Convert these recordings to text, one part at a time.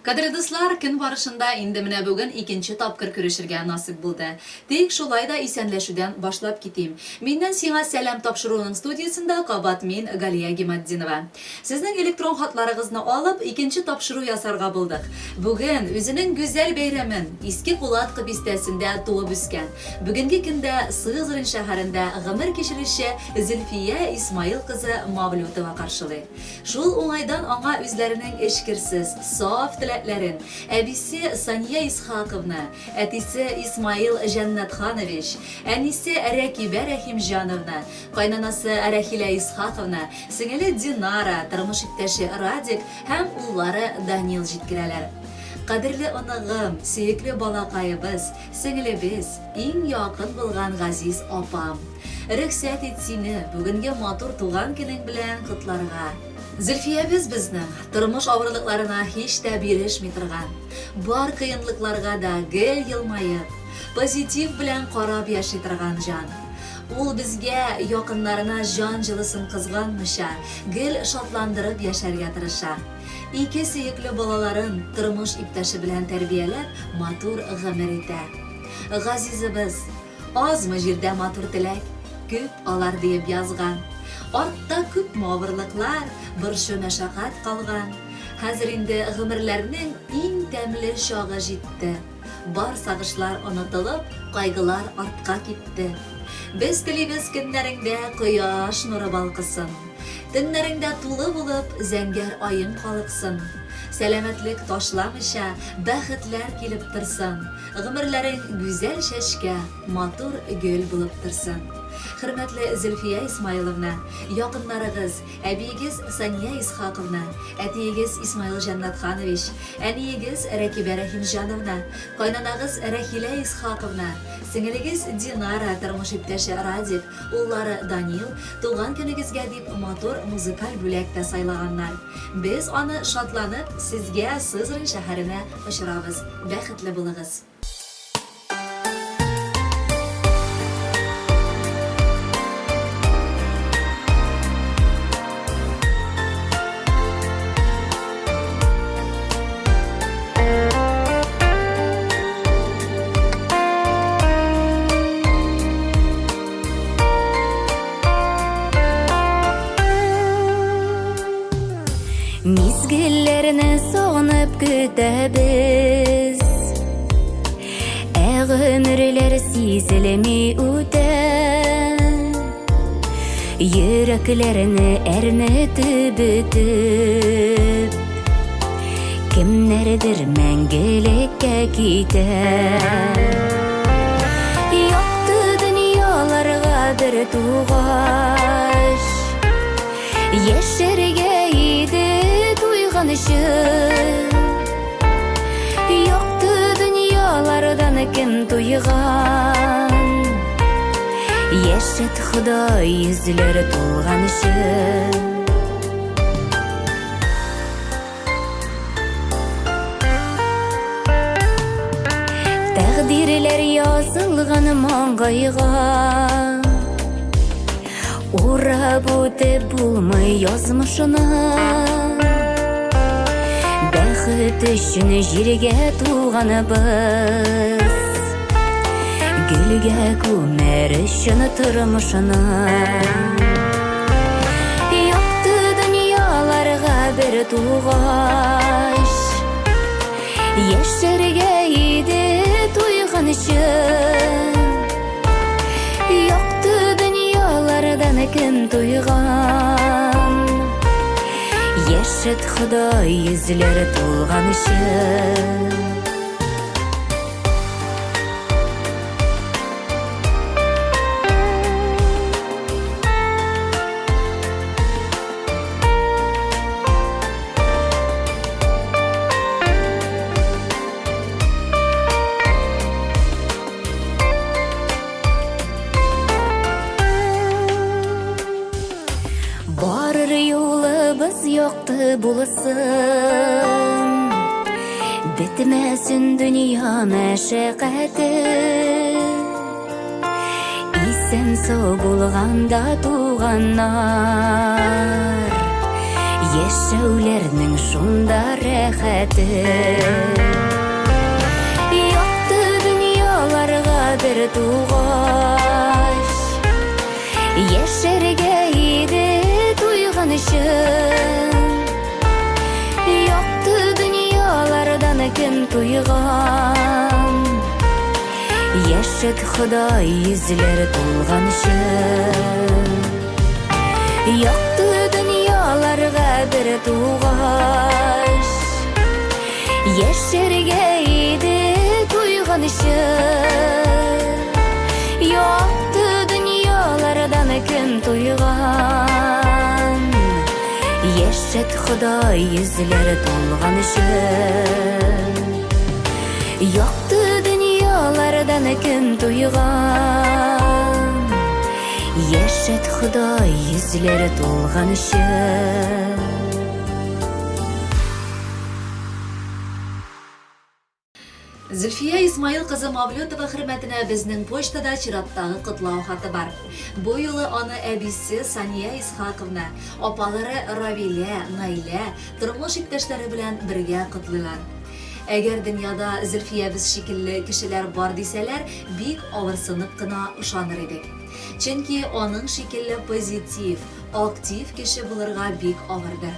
Кадерле дуслар, көн барышында инде менә бүген икенче тапкыр күрешергә насыйп булды. Тик шулай да исәнләшүдән башлап китим. Миннән сиңа сәлам тапшыруының студиясендә кабат мин, Галия Гиматдинова. Сезнең электрон хатларыгызны алып, икенче тапшыру ясарга булдык. Бүген үзенең гүзәл бәйрәмен Иске Кулаткы бистәсендә туып үскән, бүгенге көндә Сызрань шәһәрендә гомер кичерүче Зөлфия Исмаил кызы Мавлютова каршылый. Шул уңайдан аңа үзләренең эчкерсез, саф теләкләрен әбисе Сания Исхаковна, әтисе Исмаил Җәннәтханович, әнисе Рәкибә Рәхимҗановна, кайнанасы Рәхилә Исхаковна, сеңеле Динара, тормыш иптәше Радик һәм уллары Данил җиткерәләр. Кадерле оныгым, сөекле балакаебыз, сеңелебез, иң якын булган газиз апам! Рөхсәт ит сине бүгенге матур туган көнең белән котларга. Зөлфиябез безнең тормыш авырлыкларына һич тә бирешми торган, бар кыенлыкларга да гел елмаеп, позитив белән карап яши торган җан. Ул безгә, якыннарына җан җылысын кызганмыйча, гел шатландырып яшәргә тырыша. Ике сөекле балаларын тормыш иптәше белән тәрбияләп, матур гомер итә. Газизыбыз! Азмы җирдә матур теләк, күп алар диеп язган. Артта күпме авырлыклар, борчу-мәшәкать калган. Хәзер инде гомерләрнең иң тәмле чагы җитте. Бар сагышлар онытылып, кайгылар артка китте. Без телибез көннәреңдә кояш нуры балкысын. Төннәреңдә тулы булып, зәңгәр аең калыксын. Сәламәтлек ташламыйча, бәхетләр килеп торсын. Гомерләрең гүзәл чәчкә, матур гөл булып торсын. Хөрмәтле Зөлфия Исмаиловна, якыннарыгыз, әбиегез Сания Исхаковна, әтиегез Исмаил Җәннәтханович, әниегез Рәкибә Рәхимҗановна, кайнанагыз Рәхилә Исхаковна, сеңелегез Динара, тормыш иптәше Радик, уллары Данил, туган көнегезгә дип матур музыкаль бүләк тә сайлаганнар. Без аны шатланып, сезгә Сызрань шәһәренә очырабыз. Бәхетле булыгыз! Мизгелләрне сагынып көтәбез. Ә гомерләр сизелми үтә. Йөрәкләрне әрнетеп бөтеп, кемнәрдер мәңгелеккә китә. Якты дөньяларга бер тугач, Яшәргә иде туйганчы. Якты дөньялардан кем туйган? Яшәт Ходай йөзләре тулганчы. Тәкъдирләр язылган маңгайга. Урап үтеп булмый язмышны. Бәхет өчен җиргә туганыбыз. Гөлгә күмәр өчен тормышны. Якты дөньяларга бер тугач, Яшәргә иде туйганчы. Якты дөньялардан кем туйган? Яшәт Ходай йөзләре тулганчы. Барыр юлыбыз якты булсын, Бетмәсен дөнья мәшәкате. Исән сау булганда туганнар, Яшәүләрнең шунда рәхәте. Якты дөньяларга бер тугач, Яшәргә иде туйганчы. Якты дөньялардан кем туйган? Яшәт Ходай йөзләре тулганчы. Якты дөньяларга бер тугач, Яшәргә иде туйганчы. Якты дөньялардан кем туйган? Яшәт Ходай йөзләре тулганчы. Якты дөньялардан кем туйган? Яшәт Ходай йөзләре тулганчы. Зөлфия Исмаил кызы Мавлютова хөрмәтенә безнең почтада чираттагы котлау хаты бар. Бу юлы аны әбисе Сания Исхаковна, апалары Равилә, Наилә, тормыш иптәшләре белән бергә котлыйлар. Әгәр дөньяда Зөлфиябез шикелле кешеләр бар дисәләр, бик авырсынып кына ышаныр идек. Чөнки аның шикелле позитив, актив кеше булырга бик авырдыр.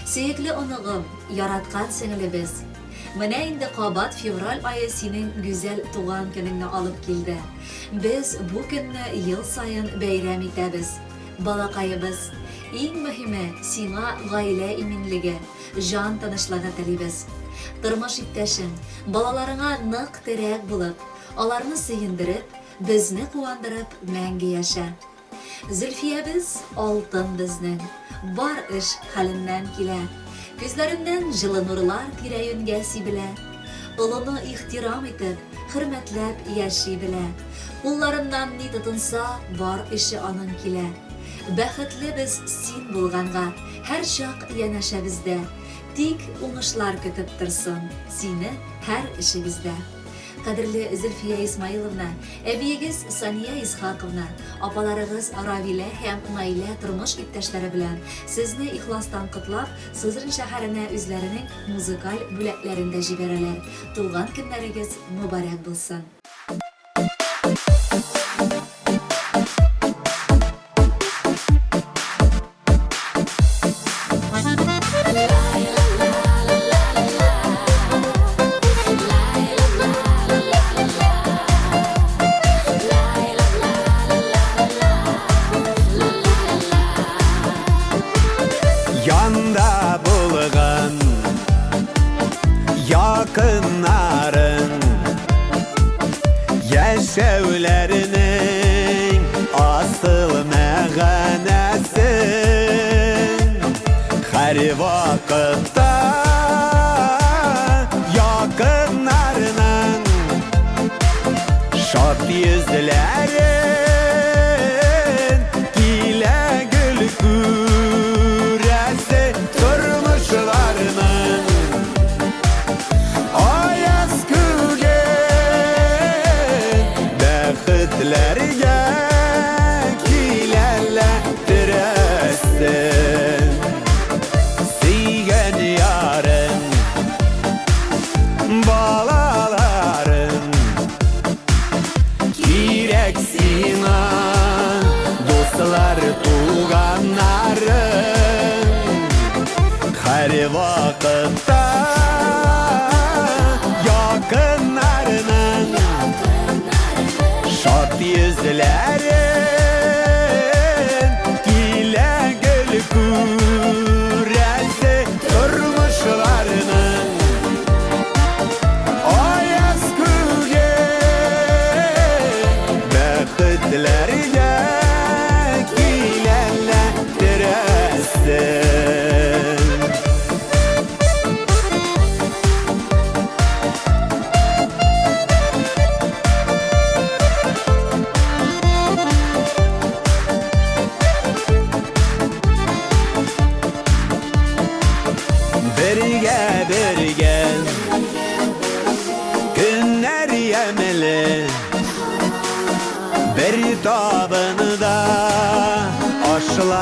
Сөекле оныгым, яраткан сеңелебез! Менә инде кабат февраль ае синең гүзәл туган көнеңне алып килде. Без бу көнне ел саен бәйрәм итәбез. Балакаебыз, иң мөһиме, сиңа гаилә иминлеге, җан тынычлыгы телибез. Тормыш иптәшең, балаларыңа нык терәк булып, аларны сөендереп, безне куандырып мәңге яшә. Зөлфиябез алтын безнең, бар эш хәленнән килә. Күзләреннән җылы нурлар тирә-юньгә сибелә. Олыны ихтирам итеп, хөрмәтләп яши белә. Кулларыннан ни тотынса, бар эше аның килә. Бәхетле без син булганга, һәрчак янәшәбездә. Тик уңышлар көтеп торсын сине һәр эшегездә. Кадерле Зөлфия Исмаиловна, әбиегез Сания Исхаковна, апаларыгыз Равилә һәм Наилә тормыш иптәшләре белән сезне ихластан котлап, Сызрань шәһәренә үзләренең музыкаль бүләкләрен дә җибәрәләр. Туган көннәрегез мөбарәк булсын! Янда булган якыннарың Яшәүләренең асыл мәгънәсен Һәрвакытта якыннарының Шат йөзләрен килә гел күрәсе Тормышларының Аяз күген бәхетләргә киләләр терәсен. Сөйгән ярың, балаларың кирәк сиңа.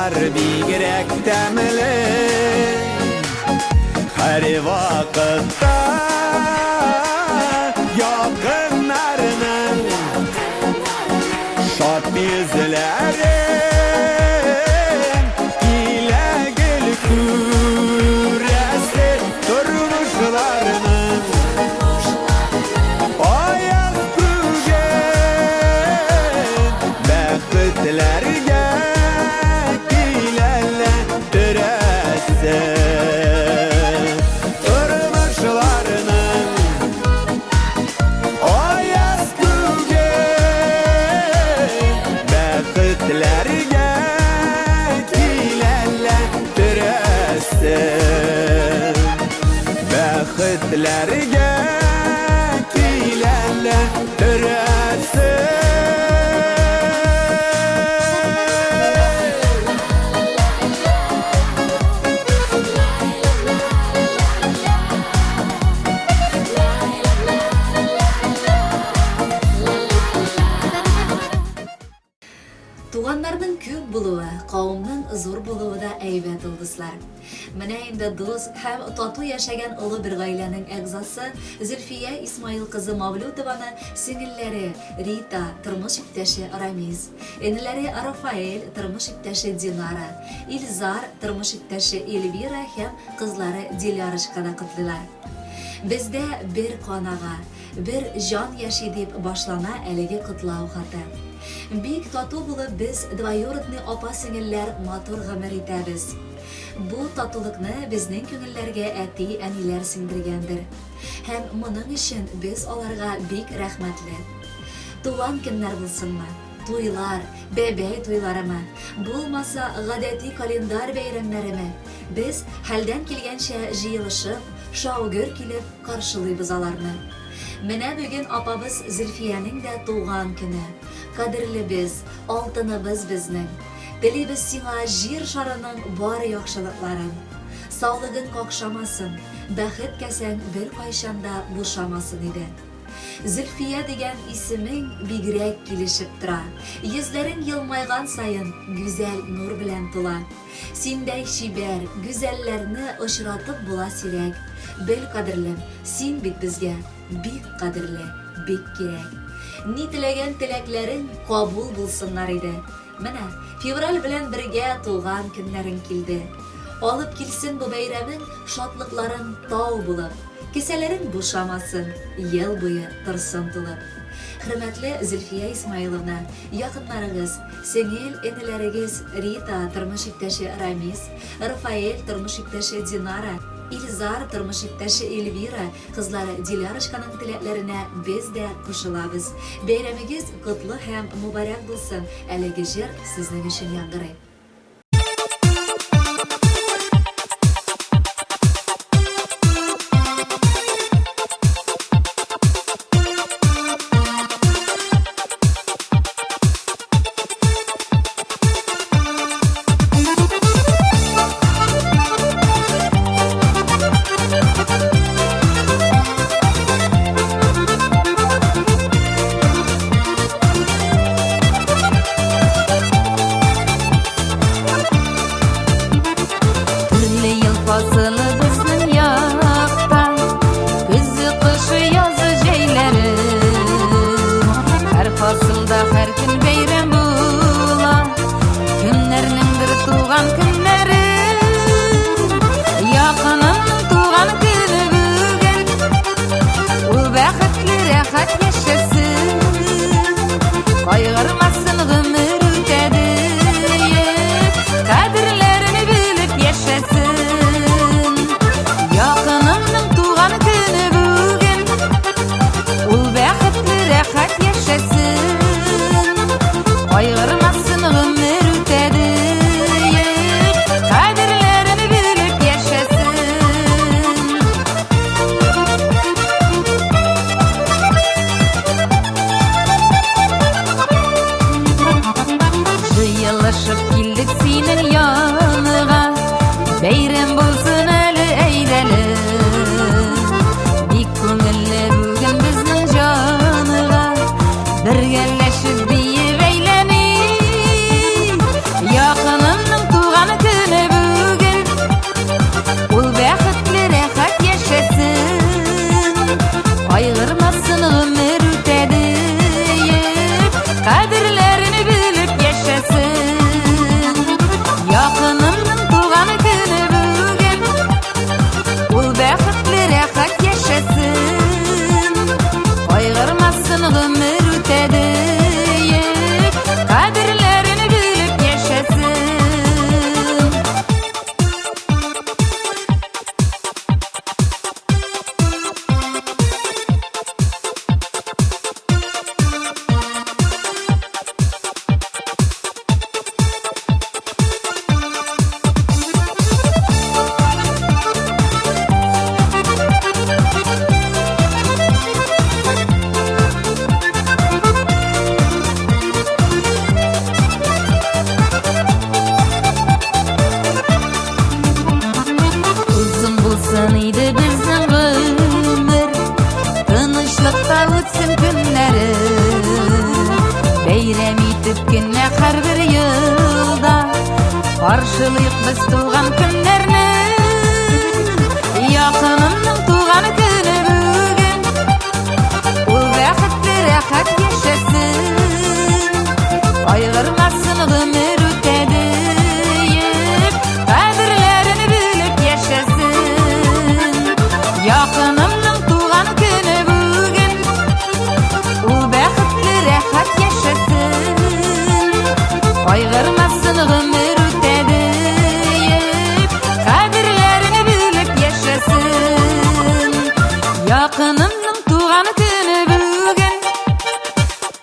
Ашлар бигрәк тәмле. Һәр вакытта якыннарның шат йөзләрен килә гел күрәсе тормышларның аяз бүген бәхетләргә киләләндерәсе тормышларның аяз күген бәхетләргә киләләндерәсе бәхетләргә киләләндерәсе. Туганнарның күп булуы, кавымның зур булуы да әйбәт ул, дуслар. Менә инде дус һәм тату яшәгән олы бер гаиләнең әгъзасы Зөлфия Исмаил кызы Мавлютованы сеңелләре Рита, тормыш иптәше Рамис, энеләре Рафаэль, тормыш иптәше Динара, Илзар, тормыш иптәше Эльвира һәм кызлары Дилярочка да котлыйлар. Бездә бер кан ага, бер җан яши дип башлана әлеге котлау хаты. Бик тату булып без двоюродный апа-сеңелләр матур гомер итәбез. Бу татулыкны безнең күңелләргә әти-әниләр сеңдергәндер. Һәм моның өчен без аларга бик рәхмәтле. Туган көннәр булсынмы, туйлар, бәбәй туйларымы, булмаса гадәти календарь бәйрәмнәреме, без хәлдән килгәнчә җыелышып, шау-гөр килеп каршылыйбыз аларны. Менә бүген апабыз Зөлфиянең дә туган көне. Кадерлебез, алтыныбыз безнең. Телибез сиңа җир шарының бар яхшылыкларын. Саулыгың какшамасын, бәхет кәсәң беркайчан да бушамасын иде. Зөлфия дигән исемең бигрәк килешеп тора. Йөзләрең елмайган саен гүзәл нур белән тула. Синдәй чибәр, гүзәлләрне очратып була сирәк. Бел, кадерлем, син бит безгә бик кадерле, бик кирәк. Ни теләгән теләкләрең кабул булсыннар иде. Менә, февраль белән бергә туган көннәрең килде. Алып килсен бу бәйрәмең шатлыкларың тау булып, кесәләрең бушамасын, ел буе торсын тулып. Хөрмәтле Зөлфия Исмаиловна, якыннарыгыз, сеңел, энеләрегез Рита, тормыш иптәше Рамис, Рафаэль, тормыш иптәше Динара, Илзар, тормыш иптәше Эльвира, Кызлары Дилярочканың теләкләренә без дә кушылабыз. Бәйрәмегез котлы һәм мубарәк булсын, әлеге җыр сезнең өчен яңгырый. Каршылыйк без туган көннәрне. Якынымның туган көне бүген. Ул бәхетле, рәхәт яшәсен. Кайгырмасын гомер үтә диеп, кадерләрен белеп яшәсен. Якынымның туган көне бүген. Ул бәхетле, рәхәт яшәсен. Кайгырмасын гомер үтә диеп, кадерләрен белеп яшәсен. Якынымның туган көне бүген.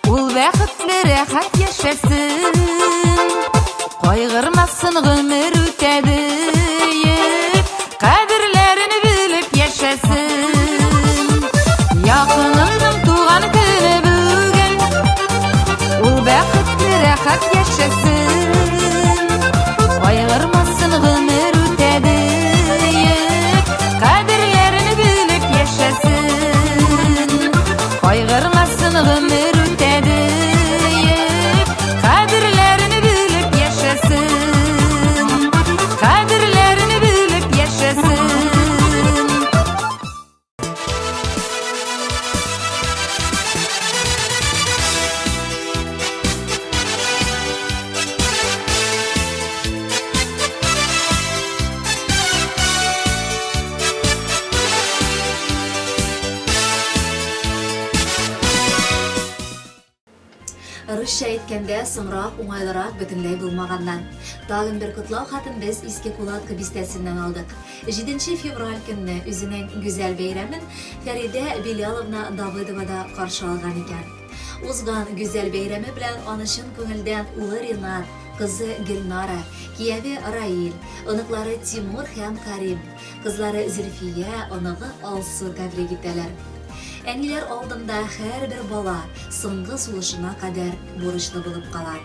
Ул бәхетле, рәхәт яшәсен. Кайгырмасын гомер үтә диеп, кадерләрен белеп яшәсен. Якынымның туган көне бүген. Ул бәхетле, рәхәт яшәсен. Кайгырмасын гомер үтә диеп, кадерләрен белеп яшәсен. Кайгырмасын гомер үтә диеп, кадерләрен белеп яшәсен. Кадерләрен белеп яшәсен. Русча әйткәндә, соңрак, уңайлырак бөтенләй булмаганнан. Тагын бер котлау хатын без Иске Кулатка бистәсеннән алдык. 7 февраль көнне үзенең гүзәл бәйрәмен Фәридә Биляловна Давыдова да каршы алган икән. Узган гүзәл бәйрәме белән аны чын күңелдән улы Ринат, кызы Гөлнара, кияве Раил, оныклары Тимур һәм Карим, кызлары Зөлфия, оныгы Алсу тәбрик итәләр. Әниләр алдында һәрбер бала соңгы сулышына кадәр бурычлы булып кала.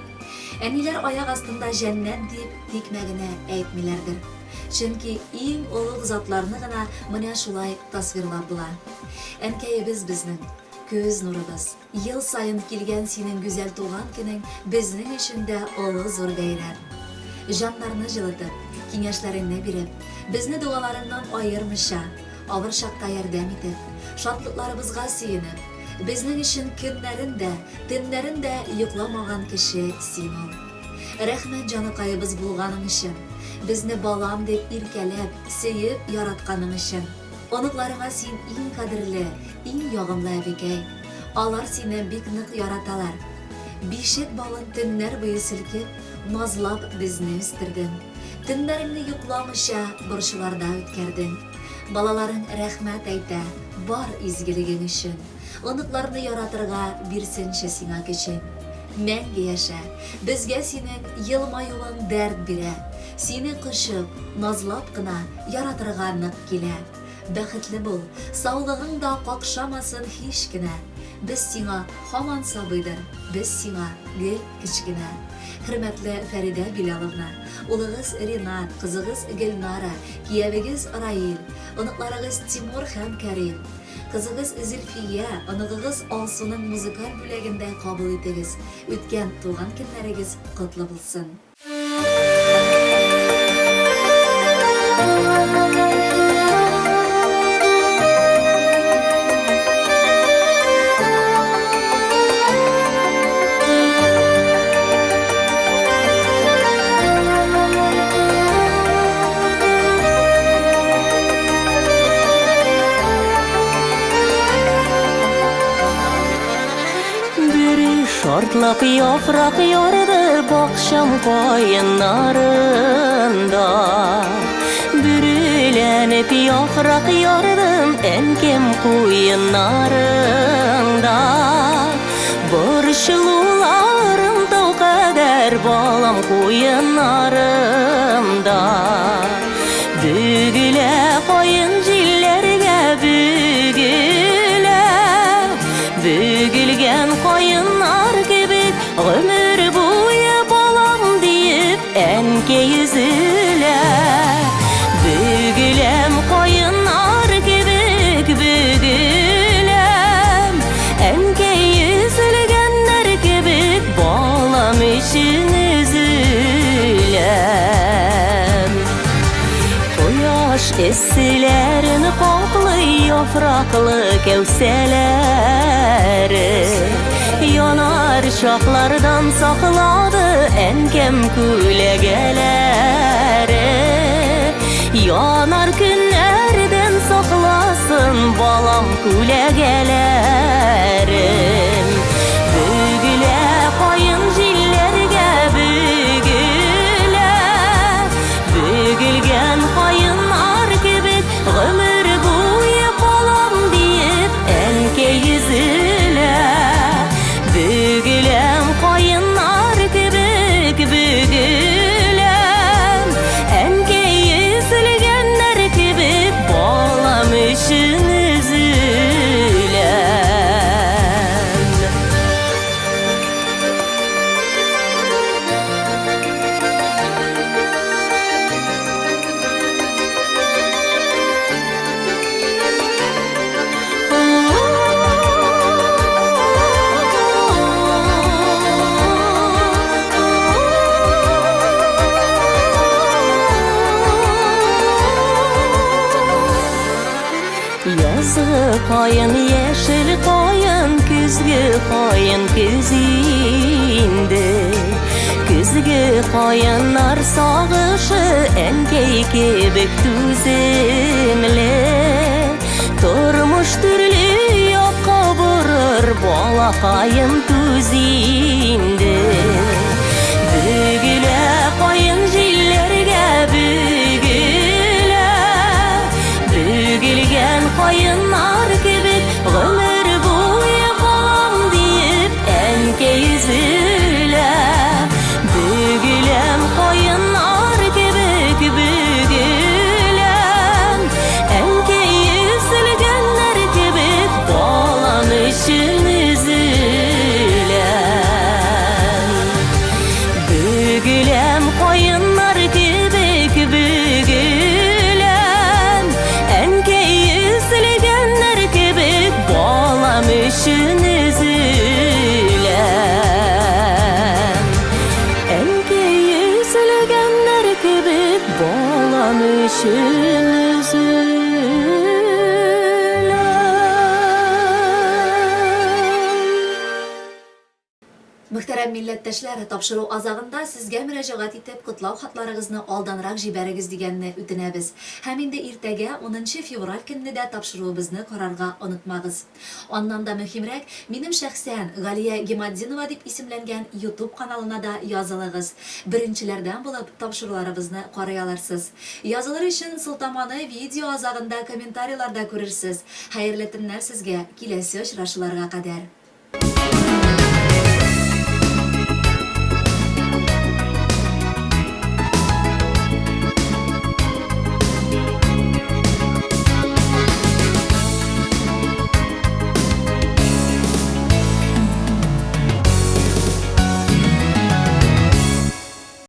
Әниләр аяк астында җәннәт дип тикмә генә әйтмиләрдер. Чөнки иң олуг затларны гына менә шулай тасвирлап була. Әнкәебез безнең, күз нурыбыз. Ел саен килгән синең гүзәл туган көнең безнең өчен дә олы зур бәйрәм. Җаннарны җылытып, киңәшләреңне биреп, безне догаларыңнан аермыйча, авыр чакта ярдәм итеп, шатлыкларыбызга сөенеп, безнең өчен көннәрен дә, төннәрен дә йокламаган кеше син ул. Рәхмәт җаныкаебыз булганың өчен, безне балам дип иркәләп, сөеп яратканың өчен. Оныкларыңа син иң кадерле, иң ягымлы әбекәй. Алар сине бик нык яраталар. Бишек бавын төннәр буе селкеп, назлап безне үстердең. Төннәреңне йокламыйча борчуларда үткәрдең. Балаларың рәхмәт әйтә бар изгелегең өчен. Оныкларны яратырга бирсенче сиңа көчен. Мәңге яшә. Безгә синең елмаюың дәрт бирә. Сине кочып, назлап кына яратырга нык килә. Бәхетле бул, саулыгың да какшамасын һич кенә. Без сиңа һаман сабыйдыр, без сиңа гел кечкенә. Хөрмәтле Фәридә Билаловна, улыгыз Ринат, кызыгыз Гөлнара, киявегез Раил, оныкларыгыз Тимур һәм Кәрим, кызыгыз Зөлфия, оныгыгыз Алсуның музыкаль бүләген дә кабул итегез. Үткән туган көннәрегез котлы булсын! Бөре шартлап яфрак ярды бакчам каеннарында. Бөреләнеп яфрак ярдым әнкәм куеннарында. Борчылуларым тау кадәр балам куеннарымда. Бөгелә каен җилләргә бөгелә. Бөгелгән каеннар кебек гомер буе балам диеп әнкәй өзелә. Бөгеләм каеннар кебек бөгеләм. Әнкәй өзелгәннәр кебек балам өчен өзеләм. эсселәрен каплый яфраклы кәүсәләре. Янар чаклардан саклады әнкәм күләгәләре. Янар көннәрдән сакласын балам күләгәләрем. Бөгелә каен җилләргә бөгелә. Бөгелгән каеннар кебек гомер буе калам диеп әнкәй өзелә. Бөгеләм каеннар кебек бөгеләм. Әнкәй өзелгәннәр кебек балам өчен өзеләм. Язгы каен, яшел каен, көзге каен, көз инде. Көзге каеннар сагышы әнкәй кебек түземле. Тормыш төрле якка борыр, балакаем түз инде. Бөгелә каен җилләргә бөгелә. Бөгелгән каеннар кебек гомер буе калам диеп әнкәй өзелә. Бөгеләм каеннар кебек бөгеләм. Әнкәй өзелгәннәр кебек балам өчен өзеләм. Бөгеләм каеннар кебек бөгеләм. Әнкәй өзелгәннәр кебек балам өчен өзеләм. Әнкәй өзелгәннәр кебек балам өчен өзеләм. Мөхтәрәм милләттәшләр, тапшыру азагында сезгә мөрәҗәгать итеп, котлау хатларыгызны алданрак җибәрегез дигәнне үтенәбез. Һәм инде иртәгә, унынчы февраль көнне дә тапшыруыбызны карарга онытмагыз. Аннан да мөһимрәк, минем шәхсән Галия Гиматдинова дип исемләнгән YouTube каналына да язылыгыз. Беренчеләрдән булып тапшыруларыбызны карый алырсыз. Язылыр өчен сылтаманы видео азагында комментарийларда күрерсез. Хәерле төннәр сезгә, киләсе очрашуларга кадәр!